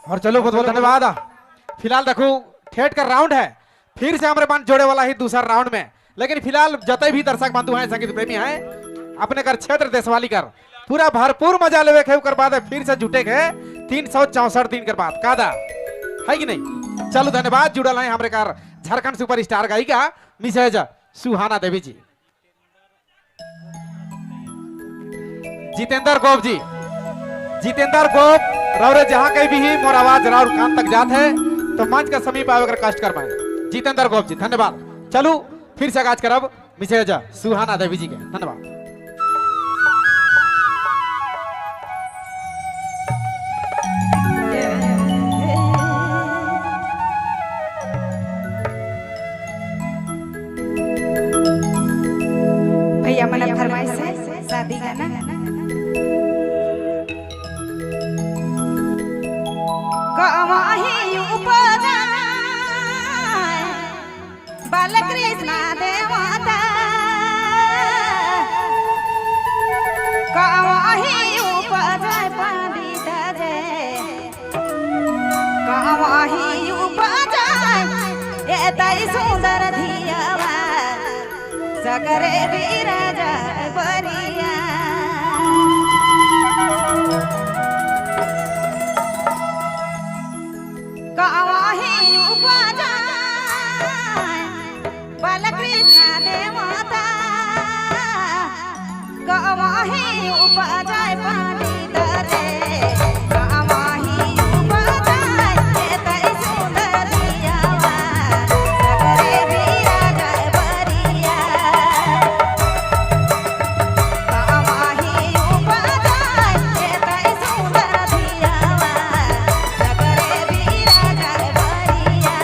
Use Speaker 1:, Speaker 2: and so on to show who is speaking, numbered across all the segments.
Speaker 1: और चलो बहुत बहुत धन्यवाद। फिलहाल देखो ठेठ का राउंड है, फिर से हमारे मन जोड़े वाला ही दूसरा राउंड में, लेकिन फिलहाल जते भी दर्शक बंधु हैं, संगीत प्रेमी हैं, अपने कर क्षेत्र देशवाली कर पूरा भरपूर मजा लेवे के, ओकर बाद फिर से जुटे के 364 दिन के बाद कादा है कि नहीं। चलो धन्यवाद। जुड़ल है हमारे कर झारखंड सुपर स्टार गायिका मिसेज सुहाना देवी जी, जितेंद्र गोप जी, जितेंद्र गोप रौरे जहां कहीं भी ही मोर आवाज राउर कान तक जात है तो मंच का समीप आवे कर कष्ट कर पाए। जितेंद्र गोप जी धन्यवाद। चलू फिर से आगाज करब मिसेज सुहाना देवी जी के। धन्यवाद।
Speaker 2: भैया मन फरमाइश है शादी गाना। कवाही उपजा बालकृष्ण देवता, कवाही उपजा पंडित जय, कवाही उपजा एतई सुंदर धियावा, सगरे बीरज बरिया। कवाही उपजा बालकृष्ण देवता, कवाही उपजा पंडित रे, कवाही उपजा एतई सुंदर धियावा, सगरे बीरज बरिया। कवाही उपजा एतई सुंदर धियावा, सगरे बीरज बरिया।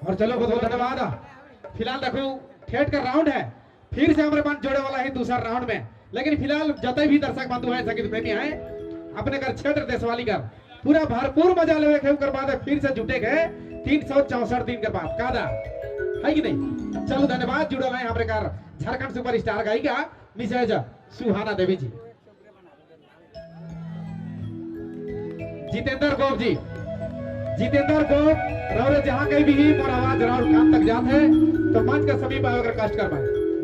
Speaker 1: और चलो, बहुत बहुत धन्यवाद। फिलहाल देखो, ठेठ का राउंड है, फिर से हमारे पास जोड़े वाला है दूसरा राउंड में। लेकिन फिलहाल जते भी दर्शक बंधु हैं, संगीत प्रेमी हैं, अपने कर क्षेत्र देशवाली कर पूरा भरपूर मजा लेवे के, ओकर बाद फिर से जुटे गए 364 दिन के बाद कादा है कि नहीं? चलो, धन्यवाद। जुड़ल है हमारे कर झारखंड सुपर स्टार गायिका मिसेज सुहाना देवी जी। जितेंद्र गोप जी, जितेंद्र गोप रौरे जहां कहीं भी ही मोर आवाज राउर कान तक जात है तो मंच के समीप आवे अगर कष्ट कर पाए।